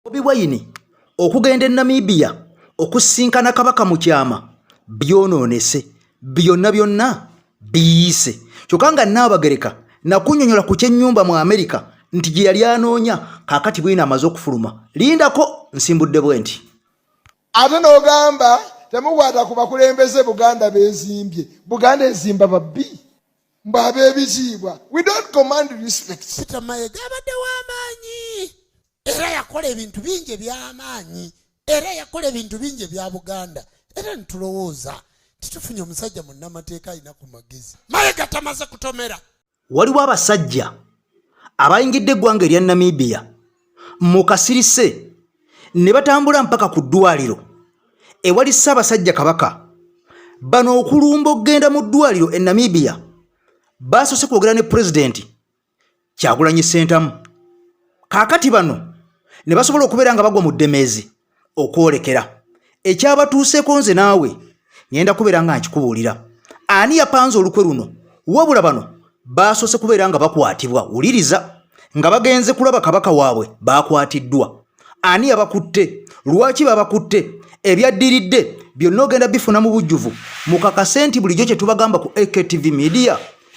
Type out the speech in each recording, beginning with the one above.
Bobi Wine okugenda e Namibia okusisinkana Kabaka mu kyama byonoonese byonna byonna biyiise kyokka nga Nnaabagereka nakunnyonnyola ku ky'ennyumba mu Amerika nti gye yali anoonya kaakati bwino amaze okufuluma. Lindako nsimbudde bwenti. Ate n'ogamba temukwata ku bakulembeze Buganda beezimbye. Buganda ezimba babbi mbu ab'ebitiibwa. We don't command respect. Peter Mayega abadde w'amaanyi era yakola ebintu bingi eby'amaanyi era yakola ebintu bingi ebya Buganda era nitulowooza titufunye omusajja munnamateeka alina ku magezi. Mayega tamaze kutomera. Waliwo abasajja abayingidde eggwanga erya Namibia mu kasirise ne batambula mpaka ku ddwaliro ewali Ssaabasajja Kabaka. Bano okulumba okugenda mu ddwaliro e Namibia basoose kwogera ne pulezidenti Kyagulanyi Ssentamu. Kaakati bano ne basobola okubeera nga bagwa mu ddemeezi okwolekera ekyabatuuseeko nze naawe ngenda kubeera nga nkikubuulira ani yapanze olukwe luno wabula bano baasoose kubeera nga bakwatibwa wuliriza nga bagenze kulaba kabaka waabwe baakwatiddwa ani yabakutte lwaki babakutte ebyaddiridde byonna ogenda bifuna mu bujjuvu mukakase nti bulijjo kye tubagamba ku aktv media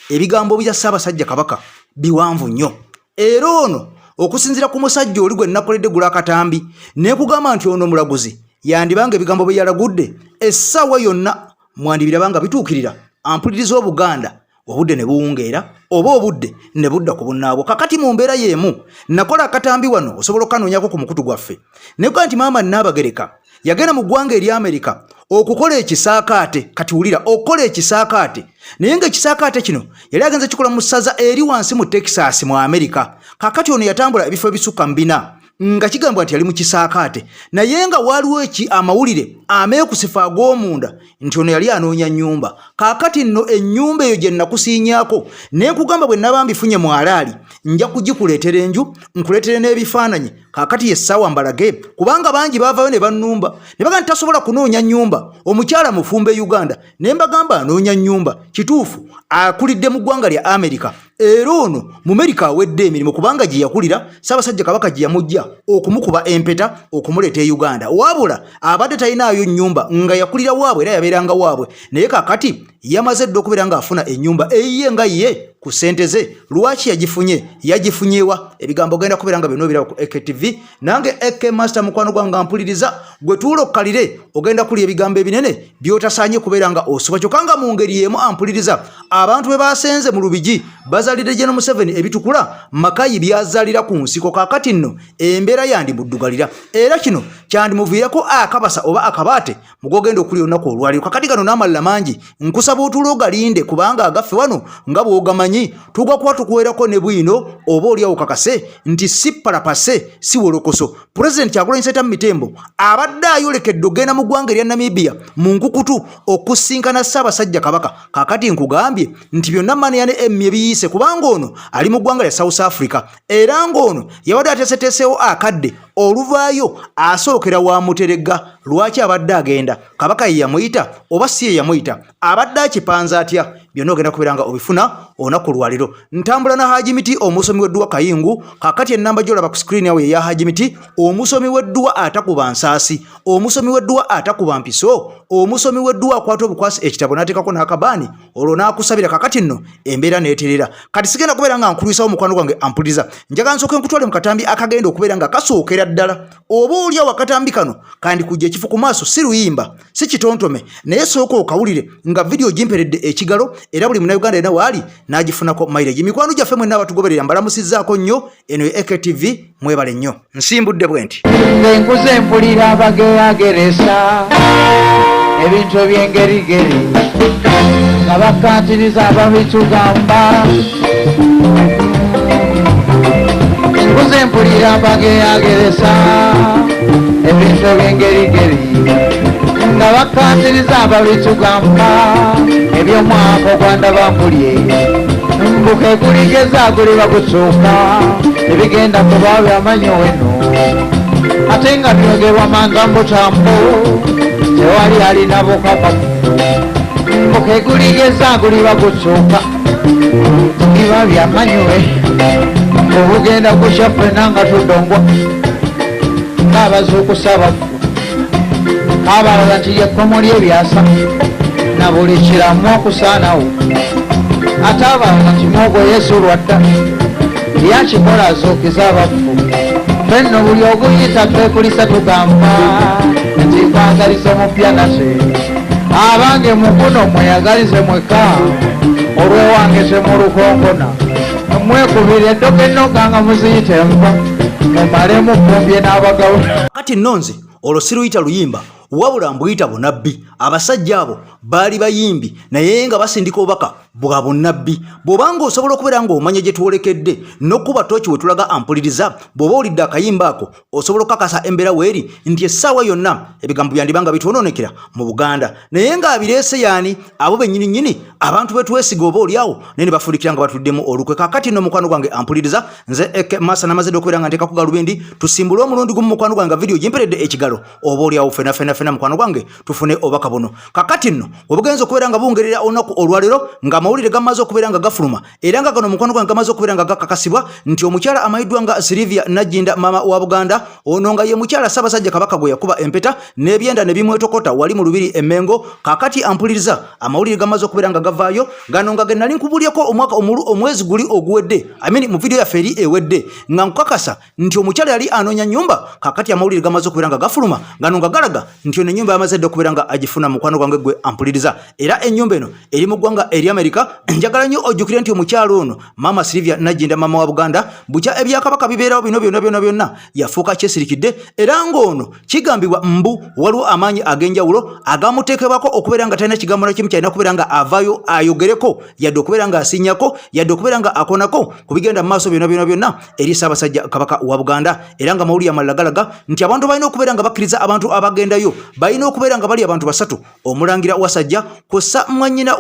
ebigambo bya ssaabasajja kabaka biwanvu nnyo era ono okusinziira ku musajja oli gwe nnakoledde gula akatambi ne nkugamba nti ono mulaguzi yandibanga ebigambo bye yalagudde essaawa yonna mwandibiraba nga bituukirira ampuliriza obuganda obudde ne buwungeera oba obudde ne budda ku bunnaabwo kakati mu mbeera y'emu nakola akatambi wano osobola okukanoonyako ku mukutu gwaffe nekuga nti maama Nnaabagereka yagenda mu ggwanga erya Amerika okukola ekisaakaate kati wulira okukola ekisaakaate naye nga ekisaakaate kino yali agenze kikola mu ssaza eri wansi mu Texas mu Amerika kakati ono yatambula ebifo ebisukka mu bina nga kigambibwa nti yali mu kisaakaate naye nga waaliwo eki amawulire ameekusifu ag'omunda nti ono yali anoonya nnyumba kaakati nno ennyumba eyo gye nnakusiinyaako ne nkugamba bwe naba mbifunye mu alaali nja kugikuleetera enju nkuleetere n'ebifaananyi kaakati ye ssaawa mbalage kubanga bangi baavayo ne bannumba ne baga nti tasobola kunoonya nnyumba omukyala mufumbo e Uganda ne mbagamba anoonya nnyumba kituufu akulidde mu ggwanga lya Amerika era ono mu Merika awedde emirimu kubanga gye yakulira Ssaabasajja Kabaka gye yamujja okumukuba empeta okumuleeta e Uganda wabula abadde talinaayo nnyumba nga yakulira waabwe era yabeeranga waabwe naye kaakati yamaze dda okubeera ng'afuna ennyumba eyiye nga ye ku ssente ze lwaki yagifunye yagifunyewa ebigambo ogenda kubeera nga byonna obiraba ku AKTV nange AK Master mukwano gwange ampuliriza gwe tuula okkalire ogenda kulya ebigambo ebinene by'otasaanye kubeera nga osubwa kyokka nga mu ngeri y'emu ampuliriza abantu be basenze mu Lubigi bazalidde General Museveni ebitukula Makayi byazalira ku nsiko kaakati nno embeera yandimuddugalira era kino kyandimuviirako akabasa oba akabaate mugogenda okuli olunaku olwaliro kakati gano n'amalala mangi nkusaba otuula ogalinde kubanga agaffe wano nga bw'ogamanyi tugwa kuba tukuwerako ne bwino oba oliawo kakase nti si palapase si wolokoso pulezidenti Kyagulanyi Ssentamu Mitembo abadde ayolekedde okugenda mu ggwanga erya Namibia mu nkukutu okusinkana Ssaabasajja Kabaka kakati nkugambye nti byonna Mania ne Emmy ebiyiise kubanga ono ali mu ggwanga lya South Africa era ng'ono yabadde ateeseteeseewo akadde oluvaayo asookera wa Muteregga lwaki abadde agenda Kabaka ye yamuyita oba si ye yamuyita abadde akipanze atya byonna ogenda kubeera nga obifuna olunaku lwaliro ntambula na Haji Miti omusomi w'edduwa Kayingu kakati ennamba gy'olaba ku screen awo yeya Haji Miti omusomi w'edduwa atakuba nsaasi omusomi w'edduwa atakuba mpiso omusomi w'edduwa akwata obukwasi ekitabo n'ateekako n'akabaani olwo n'akusabira kakati nno embeera n'eterera kati sigenda kubeera nga nkulwisawo mukwano gwange ampuliriza njagala nsooke nkutwale mu katambi akagenda okubeera nga kasookera ddala oba oli awo akatambi kano kandi kujja ekifo ku maaso si luyimba si kitontome naye sooka okawulire nga vidiyo gimperedde ekigalo era buli munauganda yena waali n'agifunako mileage mikwano gyaffe mwenna abatugoberera mbalamusizzaako nnyo eno ye aktv mwebale nnyo nsimbudde bwe nti nze nkuze mpulira abageageresa ebintu ebyengerigeri nga bakkatiriza ababitugamba nkuze mpulira abageageresa ebintu ebyengerigeri nga bakkatiriza ababitugamba ebyomwaka ogwandaba mpulye mbuka eguligeza guliba gukyuka ebigenda kuba byamanyi weno ate nga byogerwa mangambutambo tewali alina bukakafu mbuka eguligeza guliba gukyuka biba byamanywe obugenda kukya ffena nga tudongwa. abazuukusa abafu, abalala nti ye kkomo ly'ebyasa na buli kiramu okusaanawo, ate abalala nti mwogo Yesu lwadda yakikola azuukiza abafu. Fenno buli oguyita twekulisa tugamba nti nkwagaliza omupya nate. Abange muguno mweyagalize mwekka, olw'ewange temulukonkona, mwekubira eddogo ennoga nga muziyita enva, mumale mufumbye n'abagabo. Kati nno nze olwo siruyita luyimba wabula mbuyita bunabbi. Abasajja abo baali bayimbi naye nga basindika obubaka bwa bunnabbi. Bw'oba ng'osobola okubeera ng'omanya gye twolekedde n'okukuba tooki we tulaga ampuliriza, bw'oba owulidde akayimba ako osobola okukakasa embeera weeri nti essaawa yonna ebigambo byandiba nga bitwonoonekera mu Buganda. Naye ng'abireese yaani? Abo bennyini nnyini abantu be twesiga oba oliawo naye ne bafundikira nga batuddemu olukwe. Kaakati nno mukwano gwange ampuliriza, nze Eke Masa namaze dda okubeera nga nteekako galubindi, tusimbule omulundi gumu mukwano gwange nga vidiyo gimperedde ekigalo, oba oliawo fena fena fena mukwano gwange tufune obubaka buno. Kakati nno obugenza okubeera nga bungerera olunaku olwaleero ng'amawulire gamaze okubeera nga gafuluma era nga gano mukwano gwange gamaze okubeera nga gakakasibwa nti omukyala amanyiddwa nga Sylvia Nagginda maama wa Buganda ono nga ye mukyala Ssaabasajja Kabaka gwe yakuba empeta n'ebyenda ne bimwetokota wali mu lubiri e Mmengo. Kakati ampuliriza, amawulire gamaze okubeera nga gavaayo gano nga ge nali nkubulyeko omwaka omwezi guli oguwedde, I mean mu vidiyo yaffe eri ewedde, nga nkukakasa nti omukyala yali anoonya nnyumba. Kakati amawulire gamaze okubeera nga gafuluma gano nga galaga nti ono ennyumba yamaze dda okubeera nga agifuna mukwano gwange gwe ampuliriza, era ennyumba eno eri mu ggwanga erya Amerika. Njagala nnyo ojjukire nti omukyala ono maama Sylvia Nagginda maama wa Buganda bukya ebyakabaka bibeerawo bino byonna byonna byonna yafuuka kyesirikidde, era ng'ono kigambibwa mbu waliwo amaanyi ag'enjawulo agamuteekebwako okubeera nga talina kigambo na kimu kyalina kubeera nga avaayo ayogereko, yadde okubeera nga asinyako, yadde okubeera nga akonako ku bigenda mu maaso byonna byonna byonna eri Ssaabasajja Kabaka wa Buganda. Era nga mawulire amalala galaga nti abantu balina okubeera nga bakkiriza abantu abagendayo balina okubeera nga bali abantu basatu, omulangira Wasajja kw'ossa mwannyina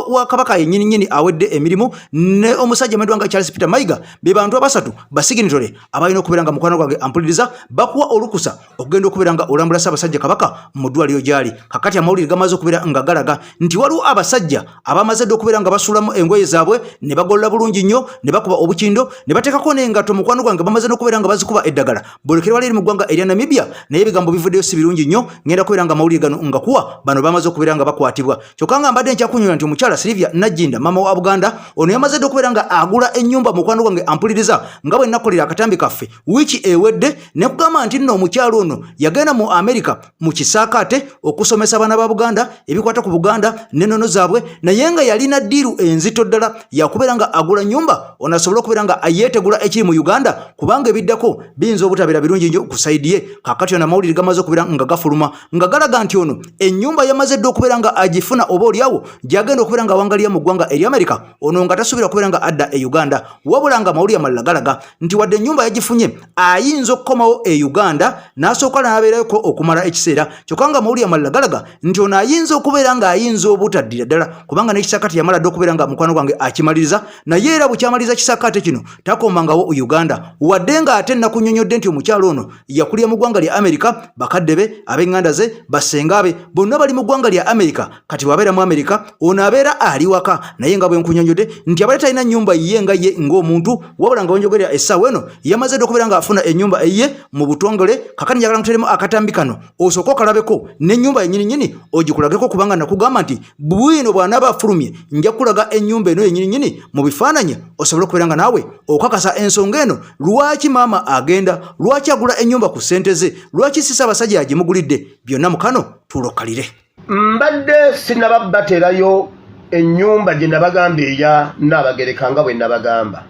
wa Kabaka yennyini nnyini awedde emirimu ne omusajja amanyiddwa nga Charles Peter Mayiga, be bantu abasatu basiginitole abalina okubeera nga mukwano gwange ampuliriza bakuwa olukusa okugenda okubeera nga olambula Ssaabasajja Kabaka mu ddwaliro gy'ali. Kakati amawulire gamaze okubeera nga galaga nti waliwo abasajja abamaze dda okubeera nga basuulamu engoye zaabwe ne bagolola bulungi nnyo ne bakuba obukindo ne bateekako n'engatto, mukwano gwange bamaze n'okubeera nga bazikuba eddagala bolekere wali eri mu ggwanga erya Namibia, naye ebigambo bivuddeyo si birungi nnyo. Ngenda kubeera nga amawulire gano nga kuwa bano bamaze okubeera nga bakwatibwa, kyokka nga mbadde nkyakunyonyola nti omukyala Sylvia Nagginda maama wa Buganda ono yamaze dda okubeera nga agula ennyumba. Mukwano gwange ampuliriza, nga bwe nakolera akatambi kaffe wiiki ewedde ne kugamba nti nno omukyala ono yagenda mu Amerika mu kisaakaate okusomesa abaana ba Buganda ebikwata ku Buganda n'ennono zaabwe, naye nga yalina ddiiru enzito ddala yakubeera nga agula nnyumba ono asobole okubeera nga yeetegula ekiri mu Uganda, kubanga ebiddako biyinza obutabeera birungi nnyo ku sayidi ye. Kaakati ono amawulire gamaze okubeera nga gafuluma nga galaga nti ono ennyumba yamaze dda okubeera nga agifuna, oba oliawo gy'agenda okubeera nga awangalira mu ggwanga erya Amerika, ono nga tasuubira kubeera nga adda e Uganda, wabula nga amawulire amalala galaga nti wadde ennyumba yagifunye ayinza okukomawo e Uganda n'asooka n'abeerayoko okumala ekiseera, kyokka nga amawulire amalala galaga nti ono ayinza okubeera ng'ayinza obutaddira ddala, kubanga n'ekisaakaate yamala dda okubeera nga mukwano gwange akimaliriza, naye era bukyamaliriza kisaakaate kino takomangawo Uganda, wadde ng'ate nakunnyonnyodde nti omukyala ono yakulira mu ggwanga lya Amerika, bakadde be, ab'eŋŋanda ze, bassenga be bonna bali mu ggwanga lya Amerika. Kati bw'abeera mu Amerika ono abeera ali waka, naye nga bwe nkunyonnyodde nti abadde talina nnyumba yiye nga ye ng'omuntu, wabula nga wenjogerera essaawa eno yamaze dda okubeera ng'afuna ennyumba eyiye mu butongole. Kakati njagala nkuteremu akatambi kano osooke okalabeko n'ennyumba yennyini nnyini ogikulageko, kubanga nakugamba nti bwino bw'anaaba afulumye nja kukulaga ennyumba eno yennyini nnyini mu bifaananyi osobole okubeera nga naawe okakasa ensonga eno, lwaki maama agenda, lwaki agula ennyumba ku ssente ze, lwaki si Ssaabasajja yagimugulidde, byonna mu kano tulokalire. Mbadde sinaba baterayo ennyumba gye nabagamba eya Nnaabagereka nga bwe nabagamba,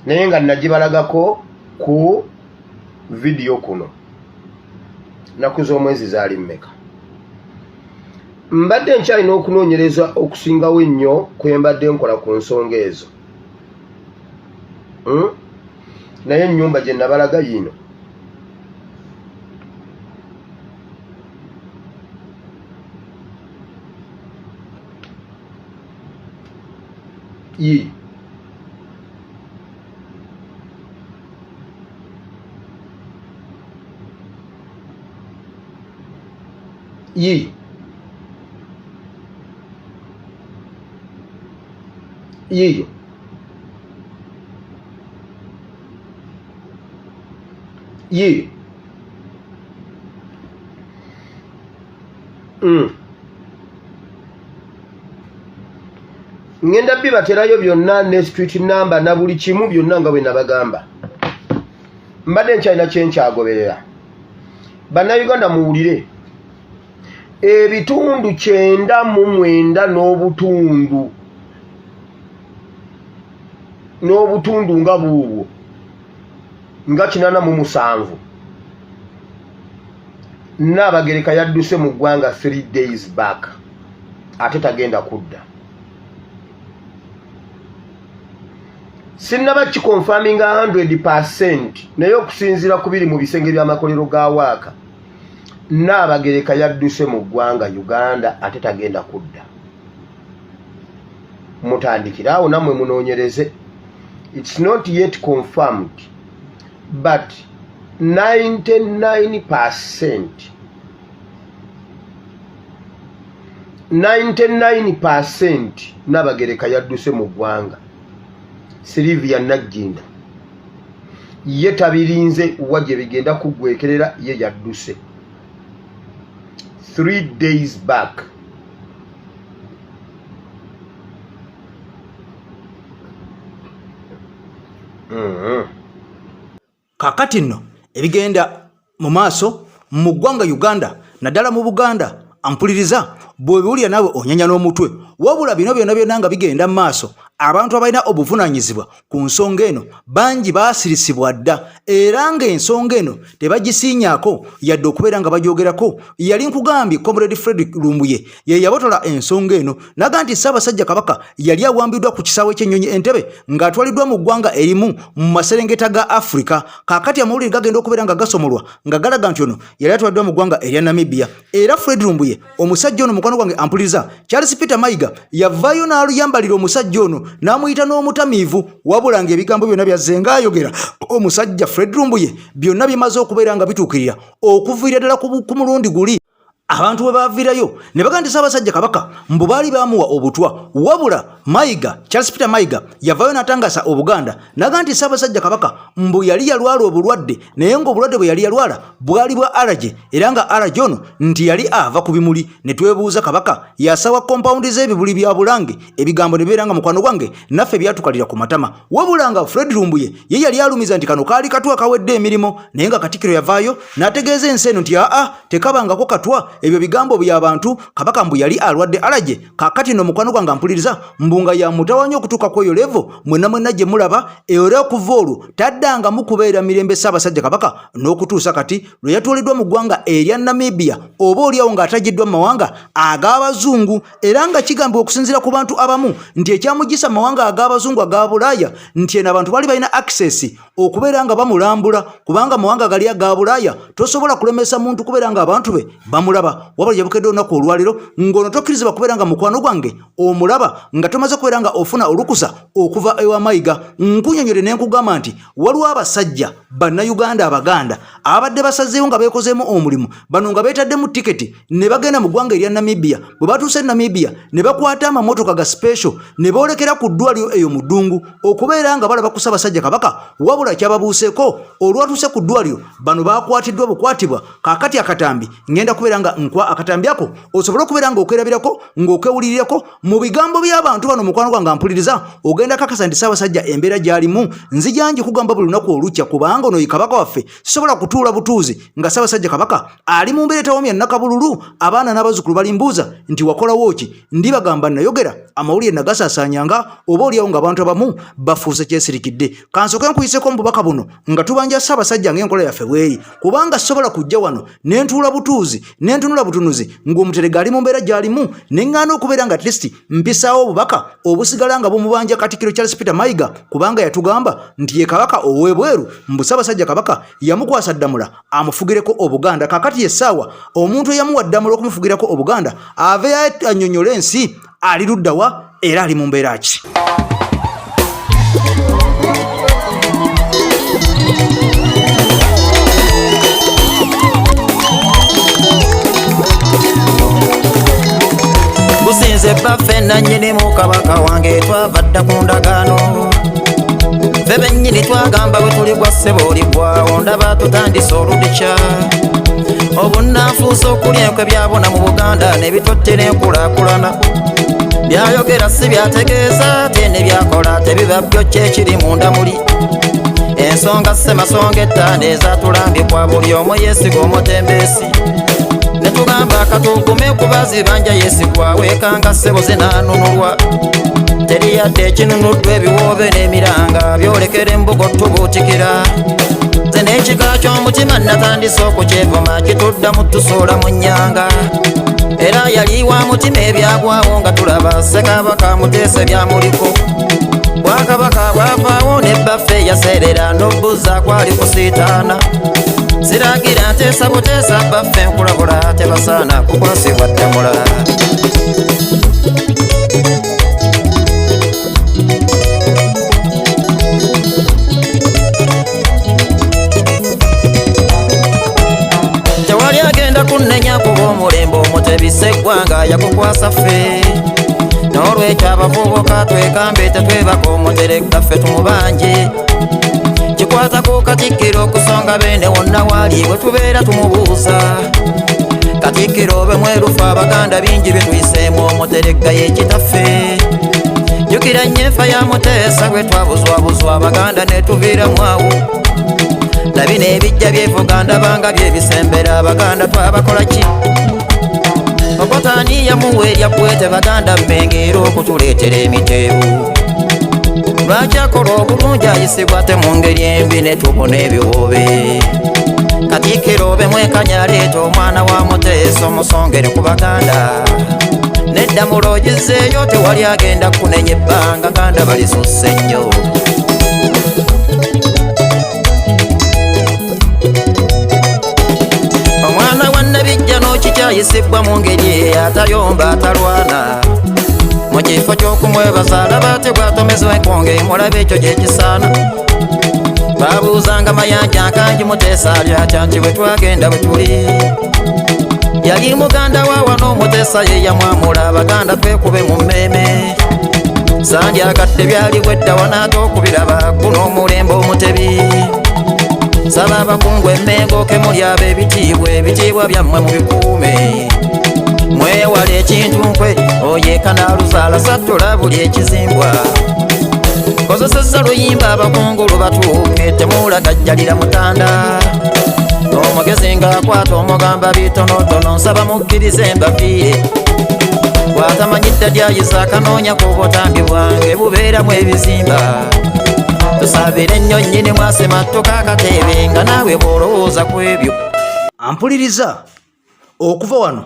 naye nga nagibalagako ku vidiyo kuno. Nnaku z'omwezi zaali mmeka? Mbadde nkyalina okunoonyereza okusingawo ennyo kwe mbadde nkola ku nsonga ezo. Naye ennyumba gye nabalaga yiino. Yiiyo. Yiiyo. Yiiyo. Yiiyo. Ngenda bibaterayo byonna ne street number na buli kimu byonna nga bwe nabagamba. Mbadde nkyalina kyenkyagoberera. Bannayuganda muwulire, ebitundu 99 n'obutundu nga buubwo nga 87, Nnaabagereka yadduse mu ggwanga 3 days back, ate tagenda kudda. Sinnaba kiconfirminga 100%, naye okusinziira ku biri mu bisenge by'amakolero ga waaka, Nnaabagereka yadduse mu ggwanga Uganda, ate tagenda kudda. Mutandikire awo nammwe munoonyereze. It's not yet confirmed, but 99%, 99% Nnaabagereka yadduse mu ggwanga. Silivia Nagginda ye tabirinze wa gye bigenda kuggwekerera, ye yadduse 3 days back. Kaakati nno ebigenda mu maaso mu ggwanga Uganda, naddala mu Buganda, ampuliriza, bw'obiwulira naawe onyanya n'omutwe. Wabula bino byonna byonna nga bigenda mu maaso, abantu abalina obuvunaanyizibwa ku nsonga eno bangi baasirisibwa dda, era ng'ensonga eno tebagisiinyaako yadde okubeera nga bagyogerako. Yali nkugambye Comrade Fredrick Lumbuye ye yabotola ensonga eno naga nti Ssaabasajja Kabaka yali awambiddwa ku kisaawe ky'ennyonyi Entebbe ng'atwaliddwa mu ggwanga erimu mu maserengeta ga Afrika. Kaakati amawulire gagenda okubeera nga gasomolwa nga galaga nti ono yali atwaliddwa mu ggwanga erya Namibia. Era Fred Lumbuye, omusajja ono mukwano gwange ampuliriza, Charles Peter Mayiga yavaayo n'aluyambalira omusajja ono n'amuyita n'omutamiivu, wabula ng'ebigambo byonna byazze ng'ayogera omusajja Fred Lumbuye byonna bimaze okubeera nga bituukirira okuviira ddala ku mulundi guli abantu bwe baaviirayo ne bagamba nti Ssaabasajja Kabaka mbu baali baamuwa obutwa. Wabula Mayiga, Charles Peter Mayiga, yavaayo n'atangasa Obuganda n'agamba nti Ssaabasajja Kabaka mbu yali yalwala obulwadde, naye ng'obulwadde bwe yali yalwala bwali bwa allergy, era nga allergy ono nti yali ava ku bimuli. Ne twebuuza, Kabaka yasawa kompawundi z'ebibuli bya Bulange? Ebigambo ne bibeera nga mukwano gwange naffe byatukalira ku matama. Wabula nga Fred Lumbuye ye yali alumiza nti kano kaali katwa kawedde emirimu, naye nga Katikkiro yavaayo n'ategeeza ensi eno nti aa, tekabangako katwa, ebyo bigambo bya bantu. Kabaka mbu yali alwadde allergy. Kaakati nno mukwano gwange ampuliriza, mbu nga yamutawanya okutuuka ku eyo level mwenna mwenna gye mulaba, era okuva olwo taddangamu kubeera mirembe Ssaabasajja Kabaka n'okutuusa kati lwe yatwaliddwa mu ggwanga erya Namibia, oba oliawo ng'atagiddwa mu mawanga ag'abazungu. Era nga kigambibwa okusinziira ku bantu abamu nti ekyamugisa mu mawanga ag'abazungu aga Bulaaya nti eno abantu baali balina access okubeera nga bamulambula, kubanga mawanga gali aga Bulaaya tosobola kulemesa muntu kubeera nga abantu be bamulaba. Wabula gyebukedde olunaku olwaleero ng'ono tokkirizibwa kubeera nga mukwano gwange omulaba nga tomaze kubeera nga ofuna olukusa okuva ewa Mayiga. Nkunyonyole ne nkugamba nti waliwo abasajja Bannayuganda Abaganda ababadde basazeewo nga beekozeemu omulimu, bano nga beetaddemu tiketi ne bagenda mu ggwanga erya Namibia. Bwe batuuse Namibia ne bakwata amamotoka ga special ne boolekera ku ddwaliro eyo mu ddungu okubeera nga balaba ku Ssaabasajja Kabaka. Wabula kyababuuseeko, olwatuuse ku ddwaliro bano baakwatiddwa bukwatibwa. Kaakati akatambi ngenda kubeera nga nkwa akatambi ako osobole okubeera nga okerabirako ng'okewulirirako mu bigambo by'abantu bano. Mukwano gwange ampuliriza, ogenda kakasa nti Ssaabasajja embeera gy'alimu nzija ngikugamba buli lunaku olukya, kubanga ono ye Kabaka waffe. Sisobola kutuula butuuzi nga Ssaabasajja Kabaka ali mu mbeera etawomya nnakabululu. Abaana n'abazzukulu balimbuuza nti wakolawo ki? Ndibagamba nayogera amawulire nagasaasaanyanga, oba oliawo ng'abantu abamu bafuuse kyesirikidde. Kansooke nkuyiseko mu bubaka buno nga tubanja Ssaabasajja ng'enkola yaffe bweri, kubanga sisobola kujja wano ne ntuula butuuzi ne ntunula butunuzi ng'omuterega ali mu mbeera gy'alimu ne ŋŋaana okubeera nga at least mpisaawo obubaka obusigala nga bumubanja Katikkiro Charles Peter Mayiga, kubanga yatugamba nti ye Kabaka ow'ebweru, mbu Ssaabasajja Kabaka yamukwasa Ddamula amufugireko Obuganda. Kaakati essaawa omuntu eyamuwa Ddamula okumufugirako Obuganda ave annyonnyole ensi ali luddawa era ali mu mbeera ki. Gusinze bbaffe nannyinimu kabaka wange, twava dda ku ndagaano, ffe bennyini twagamba bwe tuli gwa ssebo oligwawo, ndaba tutandise oludikya. Obunnanfuusi okulya enkwe byabona mu Buganda ne bitottera enkulaakulana. Byayogera si byategeeza ate ne byakola tebiba byo kyekiri munda muli. Ensonga ssemasonga ettaano ezatulambikwa buli omu yeesiga omutembeesi. Ne tugamba katugume kuba zibanja yeesigwa weekanga ssebo zinaanunulwa. Teri yadde ekinunuddwa ebiwoobe n'emiranga byolekera embugo tubuutikira. Nze n'ekika ky'omutima natandise okukyevuma kituddamu tusuula mu nnyanga. Era yali wa mutima ebyagwawo nga tulaba Ssekabaka Muteesa byamuliko. Bwakabaka bwavaawo ne bbaffe yaseerera n'obbuza kwali kusiitaana. Siragira nteesa buteesa bbaffe nkulabula tebasaana kukwasibwa ddamula. Tewali agenda kunnenya kuba omulembe omutebi Sseggwanga yagukwasa ffe. N'olwekyo abavubuka twekambe tetwebaka omuteregga ffe tumubanje. Kikwata ku Katikkiro okusonga Beene wonna waali bwe tubeera tumubuuza. Katikkiro obe mwerufu Abaganda bingi bye tuyiseemu omuteregga ye kitaffe. Jjukira nnyo enfa ya Muteesa bwe twabuzwabuzwa Abaganda ne tuviiramu awo. Na bino ebijja byevuga ndaba nga byebisembera Abaganda twabakola ki? Obote ani yamuwa erya Kwete Baganda Mmengo era okutuleetera emiteebu? Lwaki akola obulungi ayisibwa ate mu ngeri embi ne tubona ebiwoobe? Katikkiro obe mwenkanya aleeta omwana wa Muteesa omusongere ku Baganda. Nedda muloogizeeyo tewali agenda kunenya ebbanga Ganda balisusse nnyo. Omwana wa Nabijja n'okikyayisibwa mu ngeri eyo atayomba atalwana. Mu kifo ky'okumwebaza alaba ate bw'atomezwa enkonge mulabe ekyo gye kisaana. Babuuzanga Mayanja nkangi Muteesa ali atya nti bwe twagenda bwe tuli. Yali muganda wa wano Muteesa ye yamwamula Abaganda twekube mu mmeeme. Sandyagadde byaliwo edda wano ate okubiraba guno omulembe omutebi. Saba abakungu emmengo ke muli ab'ebitiibwa ebitiibwa byammwe mubikuume. Mwewale ekintu nkwe oyo ekanaaluzaala sattula buli ekizimbwa. Kozesezza luyimba abakungu lubatuuke temulagajjalira mutanda. Omugezi ng'akwata omugamba bitonotono nsaba mukkirize mbaviire. Bw'atamanyi dda lyayiza akanoonya ku butambi bwange bubeeramu ebizimba. Tusabire ennyo nnyini mwasimattuka akateebe nga naawe bw'olowooza ku ebyo. Ampuliriza okuva wano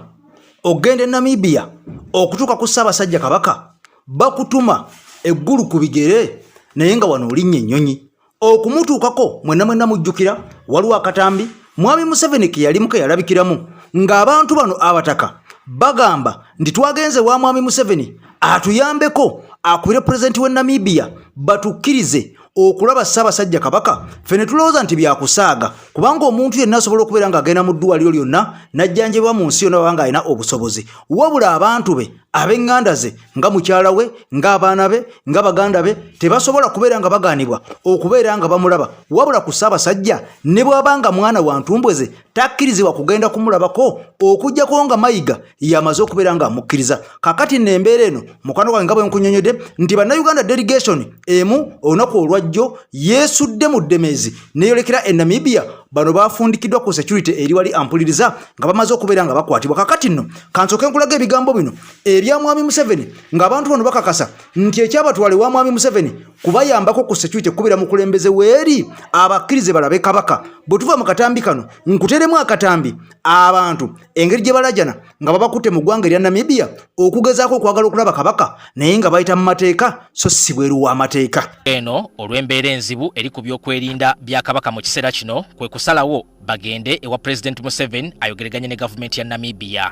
okugenda e Namibia okutuuka ku Ssaabasajja Kabaka bakutuma eggulu ku bigere naye nga wano olinnya ennyonyi okumutuukako. Mwenna mwenna mujjukira waliwo akatambi Mwami Museveni ke yalimu ke yalabikiramu ng'abantu bano abataka bagamba nti twagenze wa Mwami Museveni atuyambeko akubire pulezidenti w'e Namibia batukkirize okulaba Ssaabasajja Kabaka. Ffe ne tulowooza nti byakusaaga kubanga omuntu yenna asobola okubeera ng'agenda mu ddwaliro lyonna n'ajjanjabibwa mu nsi yonna bw'aba ng'alina obusobozi, wabula abantu be ab'eŋŋanda ze nga mukyala we ng'abaana be nga baganda be tebasobola kubeera nga bagaanibwa okubeera nga bamulaba, wabula ku Ssaabasajja ne bw'aba nga mwana wa ntumbwe ze takkirizibwa kugenda kumulabako okuggyako nga Mayiga yamaze okubeera ng'amukkiriza. Kaakati nno embeera eno mukwano gwange nga bwe nkunnyonnyodde nti Bannayuganda delegation emu olunaku olwajjo yeesudde mu ddemeezi neeyolekera e Namibia. Bano bafundikiddwa ku security eri wali ampuliriza nga bamaze okubeera nga bakwatibwa. Kakati nno kansooke nkulaga ebigambo bino ebya Mwami Museveni ng'abantu bano bakakasa nti ekyabatwala ewa Mwami Museveni kubayambako ku security kubira mukulembeze weeri abakkirize balabe Kabaka. Bwe tuva mu katambi kano nkuteremu akatambi abantu engeri gye balajana nga babakutte mu ggwanga erya Namibia okugezaako okwagala okulaba Kabaka naye nga bayita mu mateeka so si bweru w'amateeka. Eno olw'embeera enzibu eri ku by'okwerinda bya Kabaka mu kiseera kino kwe kusalawo bagende ewa Pulezidenti Museveni ayogereganye ne gavumenti ya Namibia.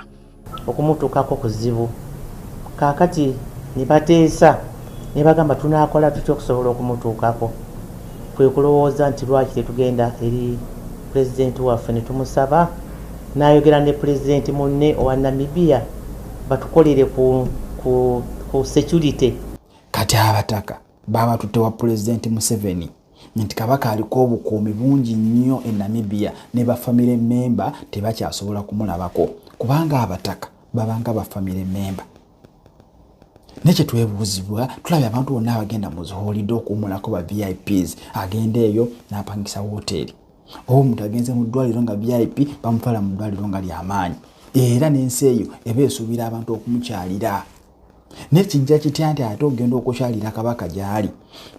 Okumutuukako kuzibu. Kaakati ne bateesa ne bagamba tunaakola tutya okusobola okumutuukako, kwe kulowooza nti lwaki tetugenda eri Pulezidenti waffe ne tumusaba n'ayogera ne Pulezidenti munne owa Namibia batukolere ku, ku, ku security. Kati abataka babatutte wa Pulezidenti Museveni nti Kabaka aliko obukuumi bungi nnyo e Namibia, ne ba family member tebakyasobola kumulabako kubanga abataka babanga ba family member. Naye kyetwebuuzibwa, tulabye abantu bonna abagenda mu ziholide okuwumulako ba VIPs, agenda eyo n'apangisa woteeri, oba omuntu agenze mu ddwaliro nga VIP bamutwala mu ddwaliro nga lyamaanyi, era n'ensi eyo eba esuubira abantu okumukyalira. Naye kijja kitya nti ate ogenda okukyalira Kabaka gy'ali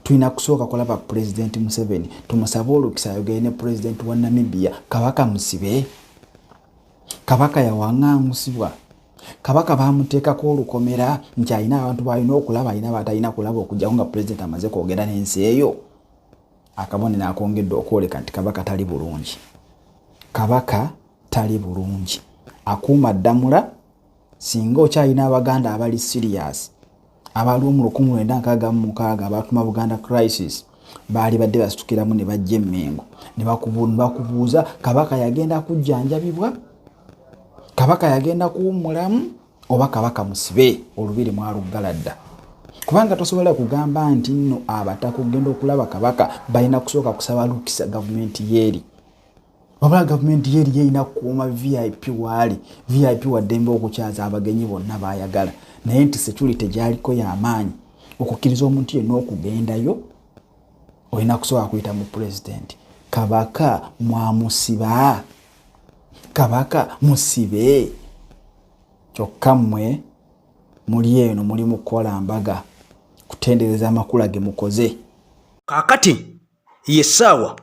tulina kusooka kulaba Pulezidenti Museveni, tumusabe olukisa ayogere ne pulezidenti wa Namibia? Kabaka musibe, Kabaka yawaŋŋangusibwa, Kabaka bamuteekako olukomera nti alina abantu balina okulaba, alina batalina kulaba, okujjako nga pulezidenti amaze kwogera n'ensi eyo. Akabonero akongedde okwoleka nti Kabaka tali bulungi, Kabaka tali bulungi. Akuuma ddamula, singa okyalina Abaganda abali serious abaliwo mu 1966 abatuma Buganda crisis, baali badde basitukiramu ne bajja Emmengo ne bakubuuza, Kabaka yagenda kujjanjabibwa, Kabaka yagenda kuwummulamu, oba Kabaka musibe, olubiri mwaluggala dda? Kubanga tosobola kugamba nti nno abataka okugenda okulaba Kabaka balina kusooka kusaba lukisa gavumenti yeeri. Wabula gavumenti yeeri yerina kukuuma VIP waali. VIP waddembe okukyaza abagenyi bonna bayagala, naye nti security gyaliko y'amaanyi okukkiriza omuntu yenna okugendayo olina kusooka kuyita mu pulezidenti. Kabaka mwamusiba, Kabaka musibe, kyokka mmwe muli eno muli mu kukola mbaga kutendereza amakula ge mukoze. Kaakati ye ssaawa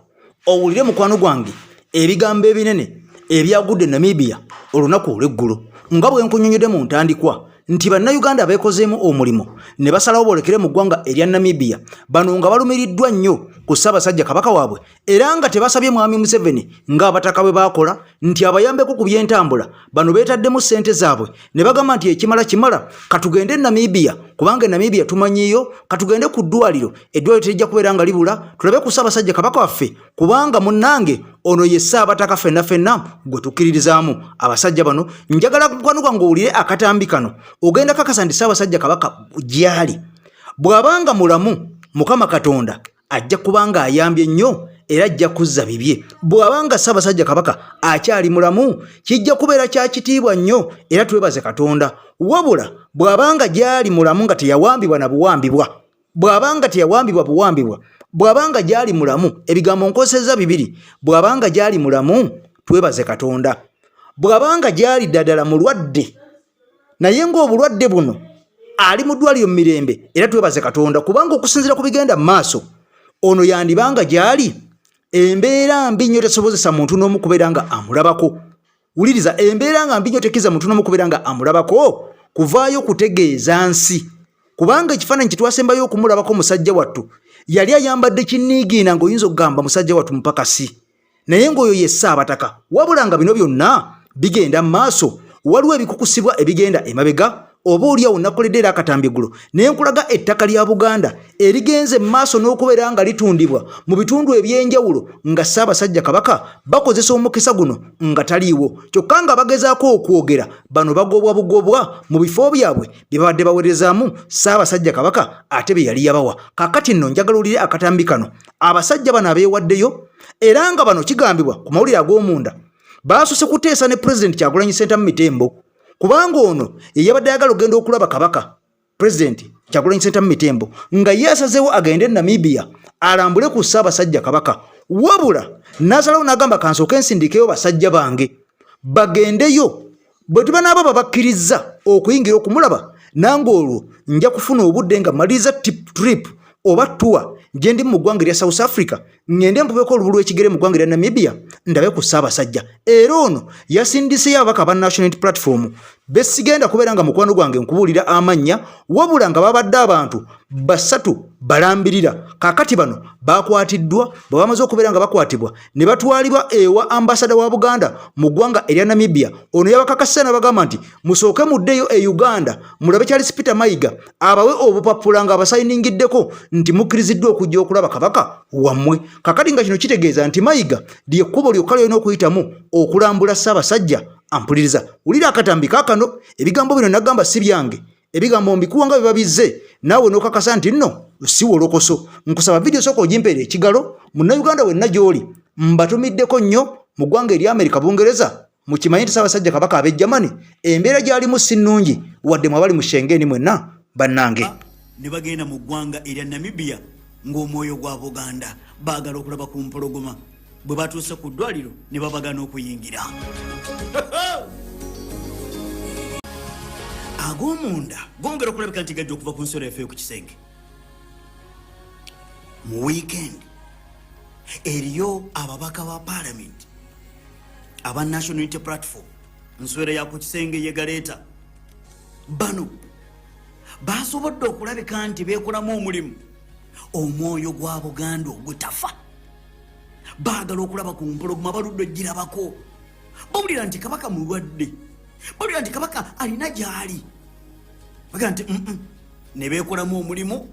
owulire mukwano gwange ebigambo ebinene ebyagudde Namibia olunaku olw'eggulo, nga bwe nkunyonyodde mu ntandikwa nti Bannayuganda abeekozeemu omulimu ne basalawo boolekere mu ggwanga erya Namibia, bano nga balumiriddwa nnyo ku Ssaabasajja Kabaka waabwe, era nga tebasabye Mwami Museveni ng'abataka bwe baakola nti abayambeko ku by'entambula. Bano beetaddemu ssente zaabwe ne bagamba nti ekimala kimala, katugende e Namibia kubanga e Namibia tumanyiiyo, katugende ku ddwaliro, eddwaliro terijja kubeera nga libula, tulabe ku Ssaabasajja Kabaka waffe, kubanga munnange ono ye Ssaabataka fenna fenna gwe tukkiririzaamu. Abasajja bano, njagala mukwano gwange owulire akatambi kano, ogenda kakasa nti Ssaabasajja Kabaka gyali. Bw'abanga mulamu, Mukama Katonda ajja kuba nga ayambye nnyo era ajja kuzza bibye. Bw'aba nga Ssaabasajja Kabaka akyali mulamu, kijja kubeera kya kitiibwa nnyo era twebaze Katonda. Wabula bw'aba nga gyali mulamu nga teyawambibwa na buwambibwa, bw'aba nga teyawambibwa buwambibwa, bw'aba nga gyali mulamu, ebigambo nkozesezza bibiri, bw'aba nga gyali mulamu twebaze Katonda, bw'aba nga gyali ddala mulwadde naye ng'obulwadde buno ali mu ddwaliro mu mirembe, era twebaze Katonda, kubanga okusinziira ku bigenda mu maaso ono yandibanga gyali embeera mbi nnyo tesobozesa muntu n'omu kubeera nga amulabako. Wuliriza, embeera nga mbi nnyo tekkiriza muntu n'omu kubeera nga amulabako kuvaayo kutegeeza nsi, kubanga ekifaananyi kye twasembayo okumulabako musajja wattu yali ayambadde kinniigiina ng'oyinza okugamba musajja wattu mupakasi, naye ng'oyo ye Ssaabataka. Wabula nga bino byonna bigenda mu maaso, waliwo ebikukusibwa ebigenda emabega. Oba oliawo nakoledde era akatambi eggulo ne nkulaga ettaka lya Buganda erigenze mu maaso n'okubeera nga litundibwa mu bitundu eby'enjawulo nga Ssaabasajja Kabaka bakozesa omukisa guno nga taliiwo, kyokka nga bagezaako okwogera bano bagobwa bugobwa mu bifo byabwe bye babadde baweerezaamu Ssaabasajja Kabaka ate bye yali yabawa. Kaakati nno njagala owulire akatambi kano, abasajja bano abeewaddeyo, era nga bano kigambibwa ku mawulire ag'omunda baasose kuteesa ne Pulezidenti Kyagulanyi Ssentamu Mitembo, kubanga ono ye yabadde ayagala okugenda okulaba Kabaka. Pulezidenti Kyagulanyi Ssentamu Mitembo nga ye asazeewo agende e Namibia alambule ku Ssaabasajja Kabaka, wabula n'asalawo n'agamba kansooke nsindikeyo basajja bange bagendeyo, bwe tuba n'abo babakkirizza okuyingira okumulaba, nange olwo nja kufuna obudde nga maliriza trip oba tour gye ndi mu ggwanga erya South Africa, ngende mpubeko olubu lw'ekigere mu ggwanga erya Namibia ndabe ku Ssaabasajja. Era ono yasindiseyo ababaka aba National Unity Platform besigenda kubeera nga mukwano gwange nkubuulira amannya, wabula nga babadde abantu basatu balambirira. Kaakati bano bakwatiddwa, bwe bamaze okubeera nga bakwatibwa ne batwalibwa ewa ambasada wa Buganda mu ggwanga erya Namibia. Ono yabakakasizza n'abagamba nti musooke muddeyo e Uganda mulabe Charles Peter Mayiga abawe obupapula nga abasayiningiddeko nti mukkiriziddwa okujja okulaba Kabaka wammwe. Kakati nga kino kitegeeza nti Mayiga lyekkubo lyokka lyolina okuyitamu okulambula Ssaabasajja. Ampuliriza, wulira akatambi kaakano. Ebigambo bino nagamba si byange, ebigambo mbikuwa nga bwe babizze naawe n'okakasa nti nno si wolokoso. Nkusaba vidiyo sooka ogimpeera ekigalo. Munnayuganda wenna gy'oli, mbatumiddeko nnyo mu ggwanga erya Amerika, Bungereza, mukimanye nti Ssaabasajja Kabaka ab'e Germany embeera gy'alimu si nnungi, wadde mwabali mu Shengeni mwenna bannange. Ne bagenda mu ggwanga erya Namibia ng'omwoyo gwa Buganda, baagala okulaba ku mpologoma. Bwe batuuse ku ddwaliro ne babagaana okuyingira. Ag'omunda gongera okulabika nti gajja okuva ku nsolo yaffe ku kisenge. Mu wiikendi eriyo ababaka ba paalamenti aba National Unity Platform, nswera ya ku kisenge yegaleeta. Bano basobodde okulabika nti beekolamu omulimu omwoyo gwa Buganda ogutafa. Baagala okulaba ku mpologoma, baludde ogirabako. Bawulira nti Kabaka mulwadde, bawulira nti Kabaka alina gyali, bagaa nti ne beekolamu omulimu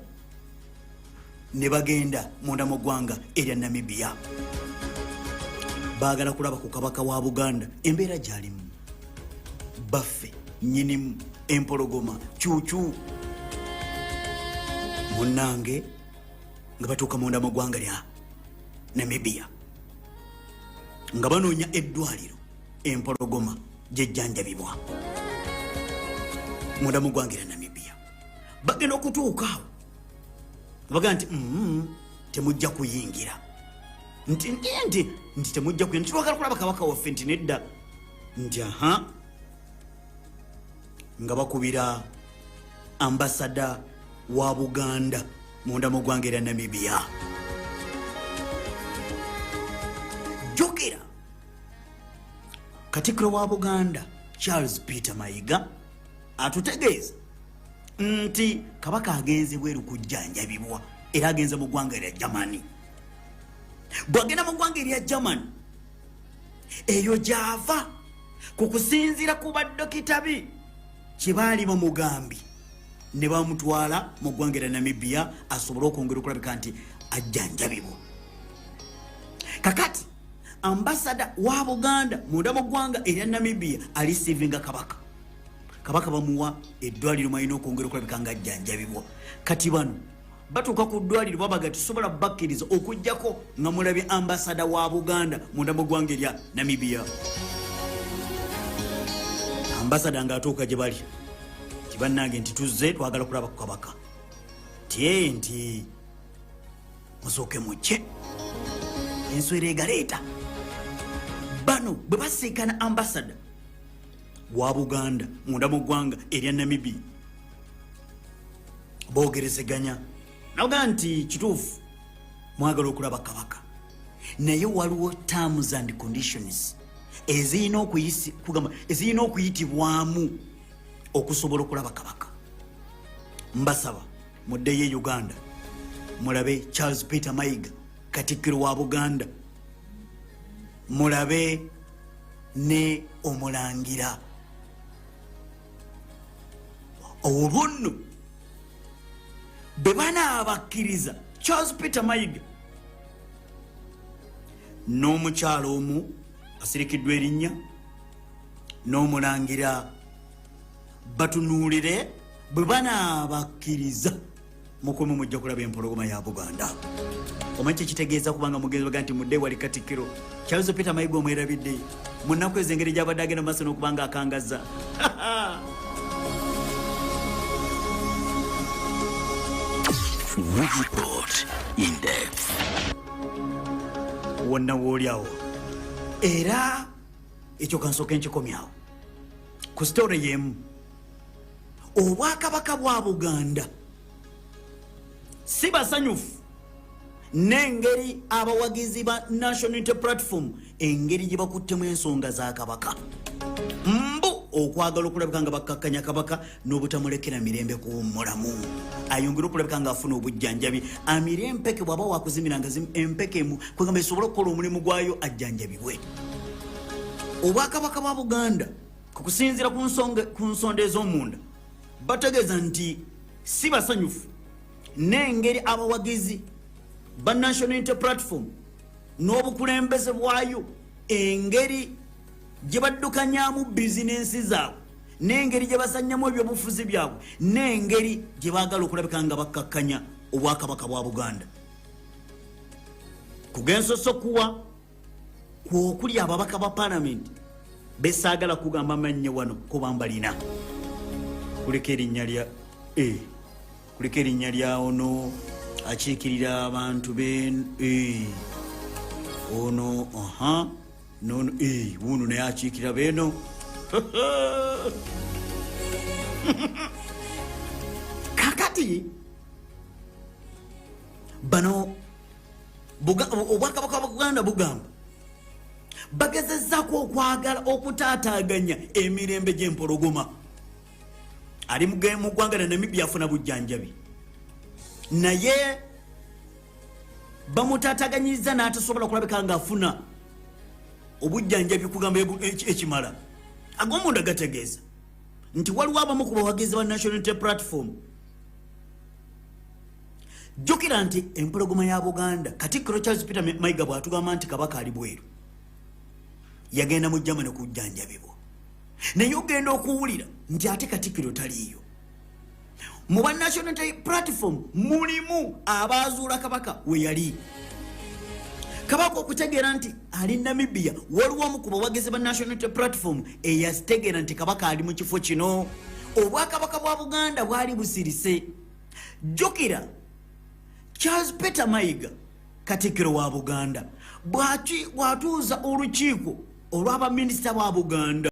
ne bagenda munda mu ggwanga erya Namibia. Baagala kulaba ku Kabaka wa Buganda, embeera gyalimu. Baffe nyinimu empologoma kyukyu munnange, nga batuuka munda mu ggwanga lya Namibia nga banoonya eddwaliro empologoma gyejjanjabibwa munda mu ggwanga erya Namibia. Bagenda okutuuka awo baga nti temujja kuyingira, nti nti nti temujja kuyingira, twagala kulaba Kabaka waffe, nti nedda, nti aha. Nga bakubira ambasada wa Buganda munda mu ggwanga erya Namibia. Jjukira Katikkiro wa Buganda Charles Peter Mayiga atutegeeza nti Kabaka agenze bweru kujjanjabibwa, era agenze mu ggwanga erya Germany. Bwagenda mu ggwanga erya Germany, eyo gyava ku kusinziira ku baddokita bi kyebaali bamugambi, ne bamutwala mu ggwanga erya Namibia asobole okwongera okulabika nti ajjanjabibwa. Kakati ambasada wa Buganda munda mu ggwanga erya Namibia alisiivinga Kabaka. Kabaka bamuwa eddwaliro mwalina okwongera okulabika nga ajjanjabibwa. Kati bano batuuka ku ddwaliro, babaga tusobola bakkiriza okugjako nga mulabye ambasada wa Buganda munda mu ggwanga erya Namibia. Ambasada ng'atuuka gye bali, nti bannange, nti tuzze twagala kulaba ku Kabaka, tye nti musooke mujje. Enswera egaleeta. Bano bwe basiikana ambasada wa Buganda munda mu ggwanga erya Namibia, boogerezeganya naga nti kituufu mwagala okulaba Kabaka, naye waliwo terms and conditions ezirina kugamba ezirina okuyitibwamu okusobola okulaba Kabaka. Mbasaba muddeyo e Uganda mulabe Charles Peter Mayiga, Katikkiro wa Buganda, mulabe ne Omulangira. Olwo nno bwe banaabakkiriza, Charles Peter Mayiga n'omukyalo omu asirikiddwa erinnya n'Omulangira batunuulire, bwe banaabakkiriza mukumu mujja kulaba empologoma ya Buganda. Omanyi kyekitegeeza kubanga mugenzi baga nti mudde wali Katikkiro Charles Peter Mayiga omwerabidde mu nnaku ezo engeri gyabadde agenda maaso n'okuba nga akangaza. We report in depth. Wonna wooli awo, era ekyo kansooke nkikomyawo ku sitore y'emu. Obwakabaka bwa Buganda si basanyufu n'engeri abawagizi ba National Unity Platform engeri gye bakuttemu ensonga za Kabaka, mbu okwagala okulabika nga bakkakkanya Kabaka n'obutamulekera mirembe kuwummulamu ayongere okulabika nga afuna obujjanjabi, amire empeke bw'aba wakuzimira nga empeke emu kwegamba esobole okukola omulimu gwayo, ajjanjabibwe. Obwakabaka bwa Buganda ku kusinziira ku nsonda ez'omunda bategeeza nti si basanyufu n'engeri abawagizi ba National Unity Platform n'obukulembeze bwayo engeri gye baddukanyamu bizinensi zaabwe. N'engeri gye bazannyamu ebyobufuzi byabwe, n'engeri gye baagala okulabika nga bakkakkanya obwakabaka bwa Buganda. Kugensoso kuwa kwokuli ababaka ba palamenti besaagala kugamba mannya wano kuba mbalina, kuliko erinnya lya eh, kuliko erinnya lya ono akiikirira abantu be eh, ono aha nono eh, wuno naye akiikirira beeno. Kakati bano obwakabaka bwa Buganda bugamba bagezezaako okwagala okutaataaganya emirembe gy'empologoma. Ali mu ggwanga lya Namibia afuna bujjanjabi, naye bamutaataganyiza n'atasobola kulabika ng'afuna obujjanjabi kugamba ekimala. Ag'omunda gategeeza nti waliwo abamu ku bawagizi ba National Unity Platform. Jjukira nti empologoma ya Buganda, Katikkiro Charles Peter Mayiga, bw'atugamba nti Kabaka ali bweru, yagenda mu Germany kujjanjabibwa, naye ogenda okuwulira nti ate Katikkiro taliiyo. Mu ba National Unity Platform mulimu abaazuula Kabaka we yali. Kabaka okutegeera nti ali Namibia, waliwo omu ku bawagizi ba National Unity Platform eyategeera nti Kabaka ali mu kifo kino. Obwakabaka bwa Buganda bwali busirise. Jjukira Charles Peter Mayiga, Katikkiro wa Buganda, bw'atuuza olukiiko olw'abaminisita ba Buganda.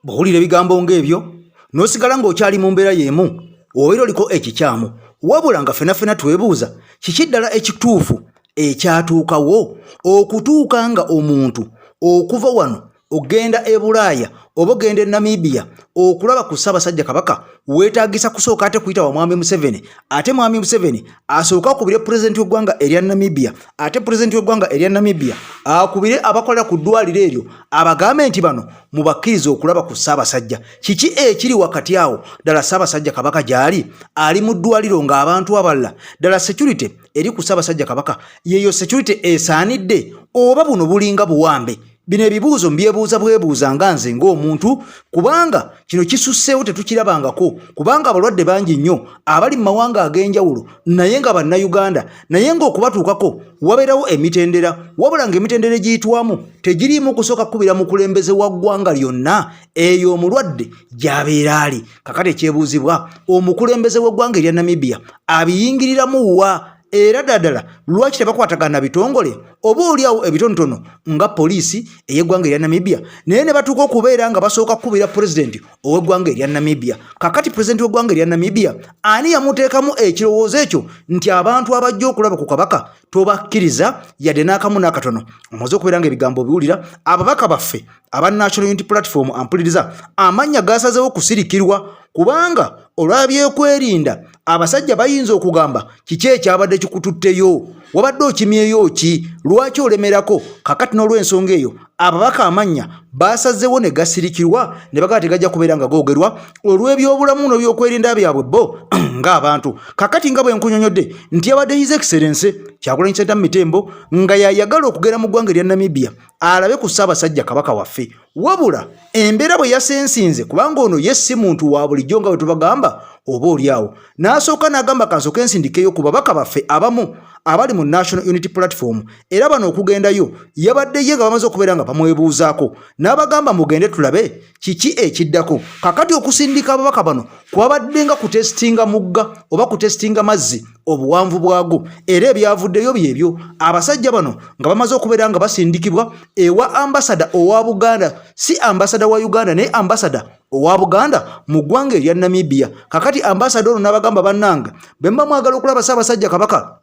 Bw'owulira ebigambo ng'ebyo n'osigala ng'okyali mu mbeera y'emu, obeera oliko ekikyamu. Wabula nga fena fena twebuuza kiki ddala ekituufu ekyatuukawo okutuuka nga omuntu okuva wano ogenda e Bulaaya oba ogenda e Namibia okulaba ku Ssaabasajja Kabaka weetaagisa kusooka ate kuyita wa Mwami Museveni, ate Mwami Museveni asooke akubire pulezidenti w'eggwanga erya Namibia, ate pulezidenti w'eggwanga erya Namibia akubire abakolera ku ddwaliro eryo abagambe nti bano mubakkirize okulaba ku Ssaabasajja. Kiki ekiri wakati awo? Ddala Ssaabasajja Kabaka gy'ali ali mu ddwaliro ng'abantu abalala? Ddala security eri ku Ssaabasajja Kabaka yeeyo security esaanidde, oba buno bulinga buwambe? Bino ebibuuzo mbyebuuza bwebuuza nga nze ng'omuntu, kubanga kino kisusseewo, tetukirabangako, kubanga abalwadde bangi nnyo abali mu mawanga ag'enjawulo naye nga Bannayuganda, naye ng'okubatuukako wabeerawo emitendera, wabula ng'emitendera egiyitwamu tegiriimu kusooka kukubira mukulembeze wa ggwanga lyonna eyo omulwadde gy'abeera ali. Kakati ekyebuuzibwa, omukulembeze w'eggwanga erya Namibia abiyingiriramu wa? Era ddala lwaki tebakwatagana na bitongole oba oliawo ebitonotono nga poliisi ey'eggwanga erya Namibia, naye ne batuuka okubeera nga basooka kukubira pulezidenti ow'eggwanga erya Namibia? Kakati pulezidenti w'eggwanga erya Namibia ani yamuteekamu ekirowoozo ekyo nti abantu abajja okulaba ku Kabaka tobakkiriza yadde n'akamu n'akatono? Omaze okubeera nga ebigambo obiwulira. Ababaka baffe aba National Unity Platform ampuliriza, amannya gasazeewo kusirikirwa kubanga olw'abyekwerinda abasajja bayinza okugamba kiki ekyabadde kikututteyo, wabadde okimyeyo ki, lwaki olemerako? Kakati n'olw'ensonga eyo ababaka amannya basazeewo ne gasirikirwa ne bagamba tegajja kubeera nga googerwa olw'ebyobulamu n'ebyokwerinda byabwe bo ng'abantu. Kakati nga bwe nkunyonyodde nti yabadde His Excellency Kyagulanyi Ssentamu Mitembo nga yayagala okugenda mu ggwanga erya Namibia alabe ku Ssaabasajja Kabaka waffe, wabula embeera bwe yasensinze, kubanga ono ye si muntu wa bulijjo nga bwe tubagamba, oba oli awo n'asooka n'agamba kansooke nsindikeyo ku babaka baffe abamu abali mu National Unity Platform. Era bano okugendayo yabadde ye nga bamaze okubeera nga bamwebuuzaako n'abagamba mugende tulabe kiki ekiddako. Kakati okusindika ababaka bano kwabadde nga kutesitinga mugga oba kutesitinga mazzi obuwanvu bwago, era ebyavuddeyo byebyo. Abasajja bano nga bamaze okubeera nga basindikibwa ewa ambasada owa Buganda, si ambasada wa Uganda naye ambasada owa Buganda mu ggwanga erya Namibia. Kakati ambasada ono n'abagamba, bannange, bwe muba mwagala okulaba Ssaabasajja Kabaka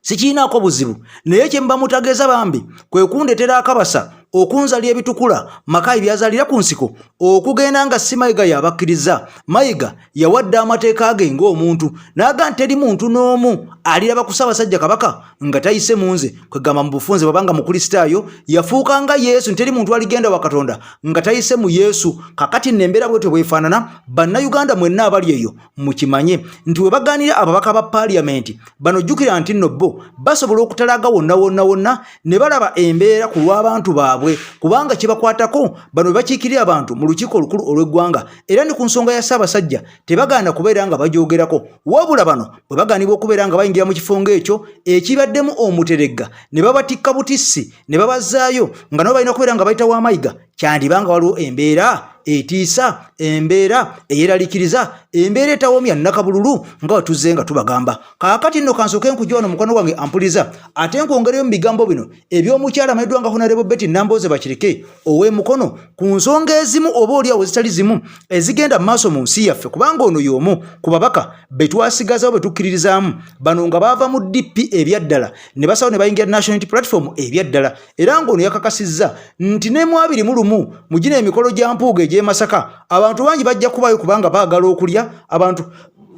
sikiinaako buzibu, naye kye muba mutageza bambi kwe kundetera akabasa okunzalira ebitukula Makayi byazalira ku nsiko okugenda nga si Mayiga yabakkiriza. Mayiga yawadde amateeka ge ng'omuntu n'aga nti teri muntu n'omu aliraba ku Ssaabasajja Kabaka nga tayise mu nze. Kwegamba mu bufunze bw'abanga Mukristaayo yafuuka nga Yesu, nti teri muntu aligenda wa Katonda nga tayise mu Yesu. Kakati nno embeera bwetyo bwefaanana. Bannayuganda mwenna abali eyo mukimanye nti we bagaanira ababaka ba paaliyamenti bano, jjukira nti nno bo basobola okutalaga wonna wonna wonna ne balaba embeera ku lw'abantu baabwe. baabwe kubanga kibakwatako. Bano bebakiikirira abantu mu lukiiko olukulu olw'eggwanga era ne ku nsonga ya Ssaabasajja tebagaana kubeera nga bagyogerako, wabula bano bwe bagaanibwa okubeera nga bayingira mu kifo ng'ekyo ekibaddemu omuteregga ne babatikka butissi ne babazzaayo nga nabo balina kubeera nga bayita wa Mayiga, kyandiba nga waliwo embeera etiisa, embeera eyeralikiriza, embeera etawoomya nnakabululu nga bwe tuzze nga tubagamba. Kaakati nno kansooke nkujja wano mukwano gwange ampuliza, ate nkwongereyo mu bigambo bino eby'omukyala amanyiddwa nga Honarebo Betty Nambooze Bakireke ow'e Mukono ku nsonga ezimu oba oli awo ezitali zimu ezigenda mu maaso mu nsi yaffe, kubanga ono y'omu ku babaka be twasigazawo be tukkiririzaamu bano nga baava mu DP ebyaddala ne basawo ne bayingira National Unity Platform ebyaddala, era ng'ono yakakasizza nti ne mu 21 mu gino emikolo gya Mpuuga egy'e Masaka abantu bangi bajja kubaayo kubanga baagala okulya, abantu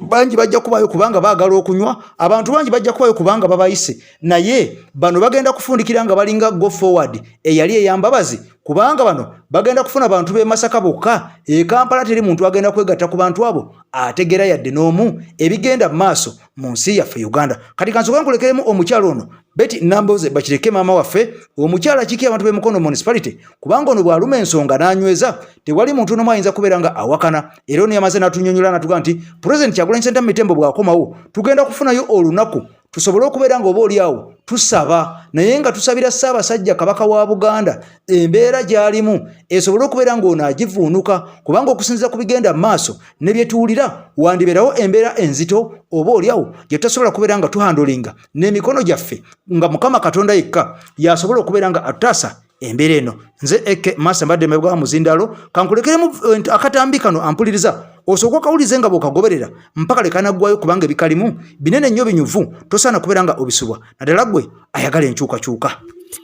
bangi bajja kubaayo kubanga baagala okunywa, abantu bangi bajja kubaayo kubanga babayise, naye bano bagenda kufundikira nga balinga go forward eyali eyambabazi, kubanga bano bagenda kufuna bantu b'e Masaka bokka. E Kampala teri muntu agenda kwegatta ku bantu abo ategera yadde n'omu ebigenda mu maaso mu nsi yaffe Uganda. Kati kansooke nkulekeremu omukyalo ono Betty Nambooze Bakireke, maama waffe omukyala kiki abantu b'e Mukono Municipality, kubanga ono bw'aluma ensonga n'anyweza tewali muntu n'omu ayinza kubeera nga awakana. Era ono yamaze n'atunyonyola n'atuga nti Pulezidenti Kyagulanyi Ssentamu Mitembo bw'akomawo tugenda kufunayo olunaku tusobole okubeera nga oba oli awo tusaba, naye nga tusabira Ssaabasajja Kabaka wa Buganda embeera gy'alimu esobole okubeera ng'ono agivuunuka, kubanga okusinziira ku bigenda mu maaso ne bye tuwulira wandibeerawo embeera enzito oba oli awo gye tutasobola kubeera nga tuhandolinga n'emikono gyaffe, nga Mukama Katonda yekka y'asobola okubeera nga atutaasa embeera eno. Nze Eke Masa mbadde mabega wa muzindalo, kankulekeremu akatambi kano ampuliriza osooka okawulize nga bw'okagoberera mpaka lekanaggwayo, kubanga ebikalimu binene nnyo binyuvu, tosaana kubeera nga obisubwa, naddala ggwe ayagala enkyukakyuka.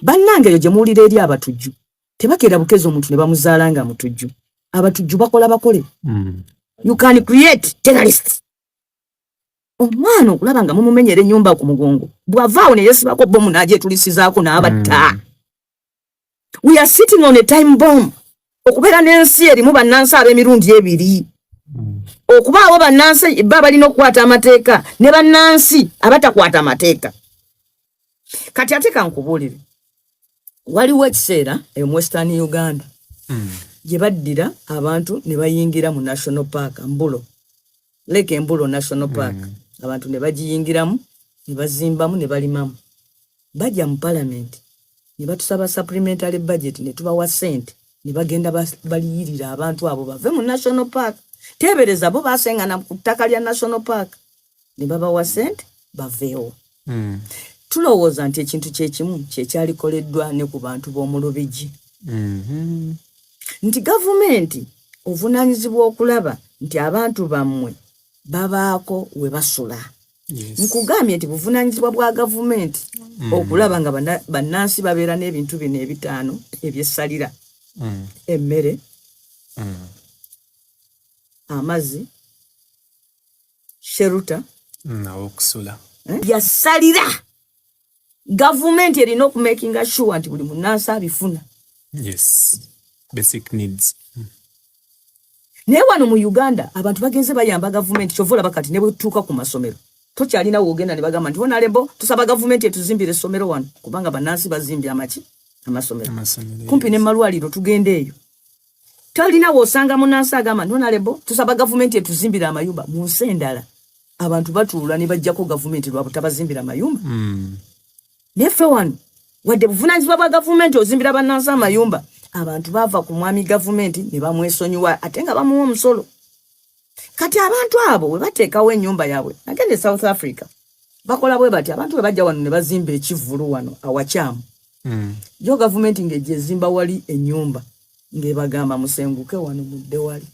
Bannange eyo gye muwulira eri abatujju tebakeera bukezi omuntu ne bamuzaala nga mutujju. Abatujju bakola bakole. You can create terrorists. Omwana okulaba nga mumumenyera ennyumba ku mugongo, bw'avaawo ne yeesibako bomu n'agyetulisizaako n'abatta. We are sitting on a time bomb. Okubeera n'ensi erimu bannansi ab'emirundi ebiri, okubaawo bannansi ba balina okukwata amateeka ne bannansi abatakwata amateeka. Kati ate kankubuulire, waliwo ekiseera eyo mu Western Uganda gye baddira abantu ne bayingira mu national park Mbulo Lake, Embulo National Park, abantu ne bagiyingiramu ne bazimbamu ne balimamu. Bajja mu parliament ne batusaba supplementary budget ne tubawa ssente ne bagenda baliyirira abantu abo bave mu national park. Teebereza bo basengana ku ttaka lya national park ne babawa ssente baveewo. Tulowooza nti ekintu kyekimu kyekyalikoleddwa ne ku bantu b'omu Lubigi, nti gavumenti ovunaanyizibwa okulaba nti abantu bammwe babaako we basula. Nkugambye nti buvunaanyizibwa bwa gavumenti okulaba nga bannansi babeera n'ebintu bino ebitaano ebyessalira: emmere, amazzi, shelter, awokusula. Byassalira gavumenti erina okumakinga sure nti buli munnansi abifuna. Yes, basic needs. Naye wano mu Uganda abantu bagenze bayamba gavumenti. Kyova olaba kati ne bwetutuuka ku masomero tokyalina woogenda ne bagamba nti honourable tusaba gavumenti etuzimbira essomero wano, kubanga bannansi bazimbye amaki amasomero kumpi ne malwaliro. Tugenda eyo talina woosanga munnansi agamba nti honourable tusaba gavumenti etuzimbira amayumba. Mu nsi endala abantu batuula ne bajjako gavumenti lwa butabazimbira mayumba. Naye ffe wano wadde buvunaanyizibwa bwa gavumenti ozimbira bannansi amayumba, abantu baava ku mwami gavumenti ne bamwesonyiwa ate nga bamuwa omusolo. Kati abantu abo bwe bateekawo ennyumba yaabwe, nagenda e South Africa, bakola bwe bati: abantu bwe bajja wano ne bazimba ekivvulu wano awakyamu, yo gavumenti ng'ejja ezimba wali ennyumba ng'ebagamba musenguke wano mudde wali.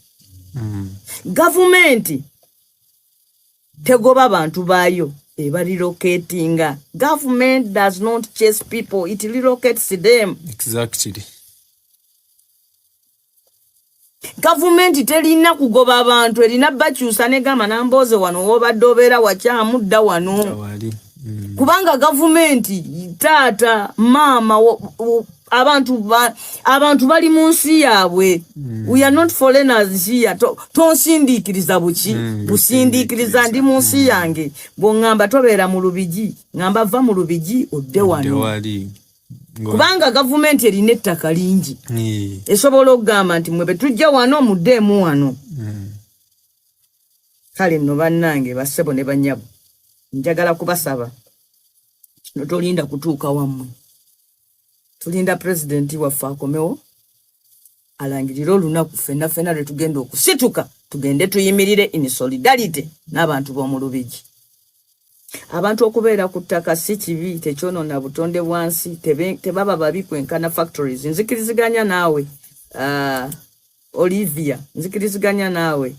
Gavumenti tegoba bantu baayo, eba relocatinga. Government does not chase people, it relocates them. Gavumenti terina kugoba abantu, erina bakyusa negamba Nambooze wano wobadde obeera wakyamu, dda wano. Awali. Kubanga gavumenti taata maama abantu bali mu nsi yaabwe. We are not foreigners here. Tonsindiikiriza buki busindiikiriza, ndi mu nsi yange. Bw'oŋŋamba tobeera mu Lubigi, ŋŋamba va mu Lubigi odde wano. Wali. Kubanga gavumenti erina ettaka lingi, esobola okugamba nti mwe betujja wano muddeemu wano. Kale nno bannange, bassebo ne bannyabo, njagala kubasaba kino: tolinda kutuuka wammwe, tulinda pulezidenti waffe akomewo alangirire olunaku ffenna ffenna lwe tugenda okusituka tugende tuyimirire in solidarity n'abantu b'omu Lubigi. Abantu okubeera ku ttaka si kibi, tekyonoona butonde bwa nsi, tebaba babi kwenkana factories. Nzikiriziganya naawe, Olivia, nzikiriziganya naawe.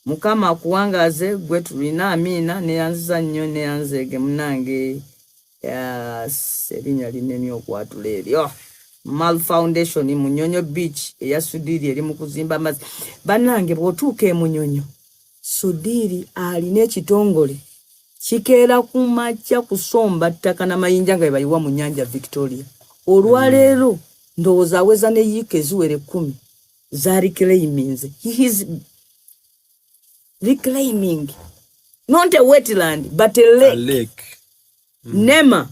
Mukama akuwangaaze gwe tulina. Amiina. Neyanziza nnyo, neyanzeege munange. Erinnya linemye okwatula eryo. Mal Foundation Munyonyo Beach eya Sudiri eri mu kuzimba amazzi. Bannange, bw'otuuka e Munyonyo, Sudiri alina ekitongole kikeera ku makya kusomba ttaka n'amayinja nga bwe bayiwa mu nnyanja Victoria. Olwaleero ndowooza aweza ne yiika eziwera 10 za reclaiminze. He is reclaiming not a wetland but a lake. A lake. Nema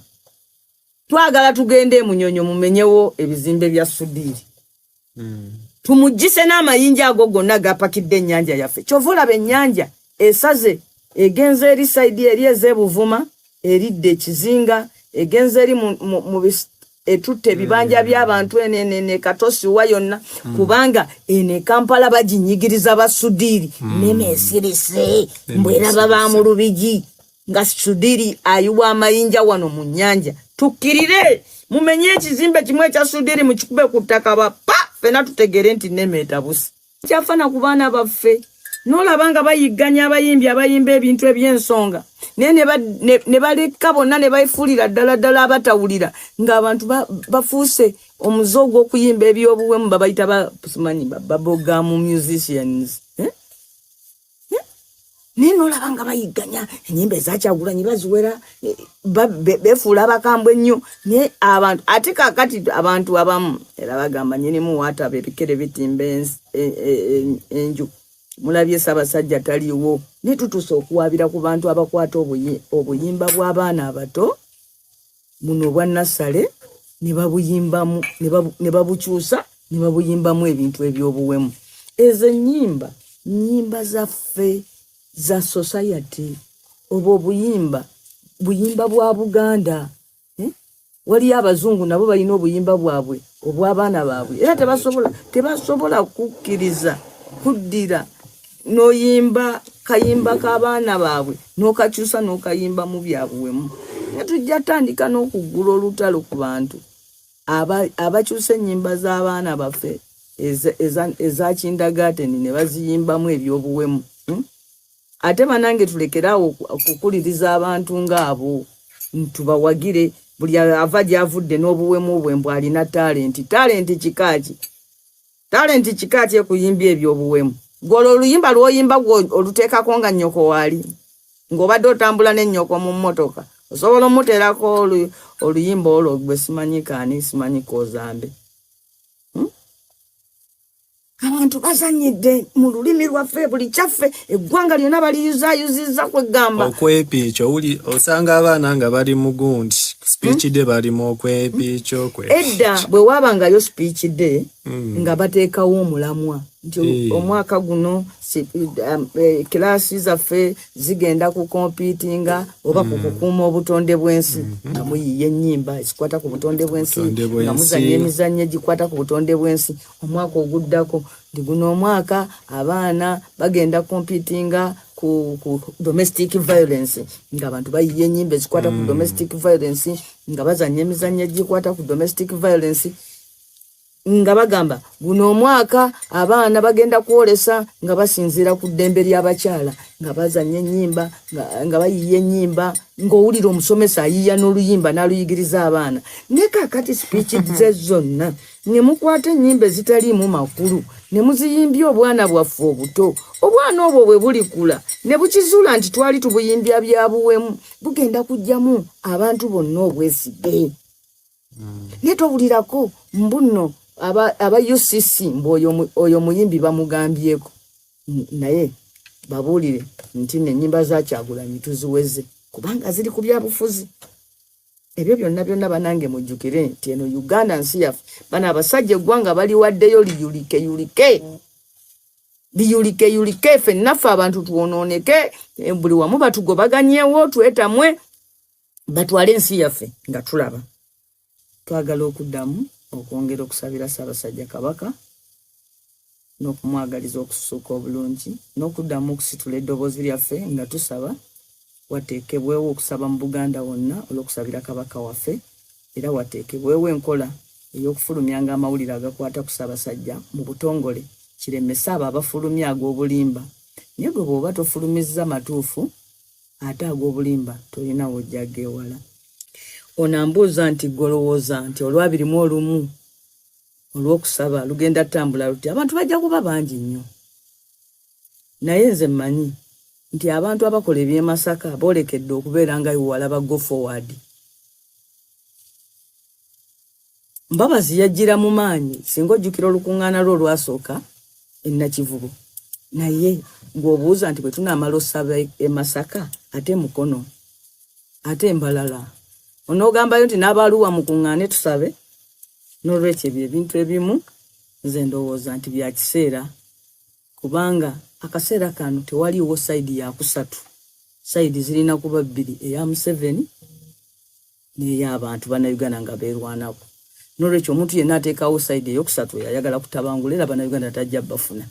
twagala tugende e Munyonyo mumenyewo ebizimbe bya Sudiiri, tumugise n'amayinja ago gonna gapakidde ennyanja yaffe. Kyova olaba ennyanja esaze egenze eri side eri ez'ebuvuma, eridde ekizinga, egenze eri etutte ebibanja by'abantu enene katosiwa yonna, kubanga eno e Kampala baginyigiriza Basudiiri. Nema esirise mbweraba ba mu Lubigi nga Sudiri ayiwa amayinja wano mu nnyanja. Tukkirire mumenye ekizimbe kimu ekya Sudiri, mukikube ku ttaka bapa, fena tutegere nti Nema etabuse. Kyafana ku baana baffe n'olaba nga bayigganya abayimbi abayimba ebintu eby'ensonga, naye ne baleka bonna ne bafuulira ddala ddala abatawulira ng'abantu bafuuse omuze ogw'okuyimba ebyobuwemu, babayita simanyi bubblegum musicians, eh? Naye nolaba nga bayigganya enyimba ezakyagulanyi baziwera, befuula abakambwe ennyo. Naye abantu ate kakati abantu abamu era bagamba nyinimu waataba ebikere bitimba enju. Mulabye Ssaabasajja taliiwo, naye tutuuse okuwaabira ku bantu abakwata obuyimba bw'abaana abato buno obwa nassale ne babuyimbamu, ne babukyusa ne babuyimbamu ebintu ebyobuwemu. Ezo ennyimba nnyimba zaffe za society, oba obuyimba buyimba bwa Buganda, eh? Waliyo abazungu nabo balina obuyimba bwabwe obw'abaana baabwe, era tebasobola kukkiriza kuddira n'oyimba kayimba k'abaana baabwe n'okakyusa n'okayimba mu byabuwemu. Ne tujja tandika n'okuggula olutalo ku bantu abakyusa ennyimba z'abaana baffe eza kindergarten ne baziyimbamu ebyobuwemu, Ate banange, tulekeraawo okukuliriza abantu ng'abo, tubawagire. Buli ava gy'avudde n'obuwemu bwe mbw alina talent. Talent kikaaki? Talent kikaaki ekuyimbya ebyobuwemu? Gwolwo oluyimba lw'oyimba gwe oluteekako nga nnyoko waali, ng'obadde otambula n'ennyoko mu mmotoka, osobola omuteerako oluyimba olwo gwe simanyi kaani, simanyi kozambe, Abantu bazanyidde mu lulimi lwaffe, buli kyaffe, eggwanga lyonna baliyuzaayuzizza kwegamba. Okwepiica owuli osanga abaana nga bali mu gundi speech day, bali mu okwepiica okwe. Edda bwe waabangayo speech day, nga bateekawo omulamwa nti omwaka guno kilaasi zaffe zigenda ku competinga oba ku kukuuma obutonde bw'ensi, nga muyiiya ennyimba ezikwata ku butonde bw'ensi, Butonde nga bw'ensi. muzannya emizannyo egikwata ku butonde bw'ensi. Omwaka oguddako nti guno omwaka abaana bagenda competinga ku domestic violence, ng'abantu bayiiya ennyimba ezikwata ku domestic violence, nga bazannya emizannyo egikwata ku domestic violence, nga bagamba guno omwaka abaana bagenda kwolesa nga basinziira ku ddembe ly'abakyala, nga bazannya ennyimba, nga bayiiya ennyimba, ng'owulira omusomesa ayiiya n'oluyimba n'aluyigiriza abaana. Ne kaakati speech ze zonna ne mukwata ennyimba ezitaliimu makulu ne muziyimbya obwana bwaffe obuto. Obwana obwo bwe bulikula ne bukizuula nti twali tubuyimbya bya buwemu, bugenda kugyamu abantu bonna obwesige. Naye towulirako mbu nno aba UCC mbu oyo muyimbi bamugambyeko. Naye babuulire nti nno ennyimba za Kyagulanyi tuziweze kubanga ziri ku byabufuzi. Ebyo byonna byonna banange mujjukire nti eno Uganda nsi yaffe. Bano abasajja eggwanga baliwaddeyo liyulike yulike liyulike yulike, ffenna ffe abantu twonooneke, buli wamu batugobaganyewo, twetamwe, batwale ensi yaffe nga tulaba. Twagala okuddamu okwongera okusabira Ssaabasajja Kabaka n'okumwagaliza okususuuka obulungi n'okuddamu okusitula eddoboozi lyaffe nga tusaba wateekebwewo okusaba mu Buganda wonna olw'okusabira Kabaka waffe era wateekebwewo enkola ey'okufulumyanga amawulire agakwata ku Ssaabasajja mu butongole kiremese abo abafulumya ag'obulimba naye gwe bw'oba tofulumizza matuufu ate ag'obulimba tolina w'ojja geewala. Ono ambuuza nti ggwe olowooza nti olwabiri mu olumu olw'okusaba lugenda tambula lutya? Abantu bajja kuba bangi nnyo naye nze mmanyi nti abantu abakola eby'e Masaka boolekedde okubeera nga walaba go forward. Mbabazi yajjira mu maanyi singa ojjukira olukuŋŋaana lwe olwasooka e Nakivubo naye gw'obuuza nti bwe tunaamala osaba e Masaka ate Mukono ate Mbalala onoogambayo nti n'abaaluwa mukuŋŋaane tusabe? N'olwekyo ebyo ebintu ebimu nze ndowooza nti bya kiseera kubanga akaseera kano tewaliiwo sayidi yakusatu. Sayidi zirina kuba bbiri, eya Museveni n'ey'abantu Bannayuganda nga beerwanako. N'olwekyo omuntu yenna ateekawo sayidi eyokusatu oyo ayagala kutabangula era Bannayuganda tajja bafuna.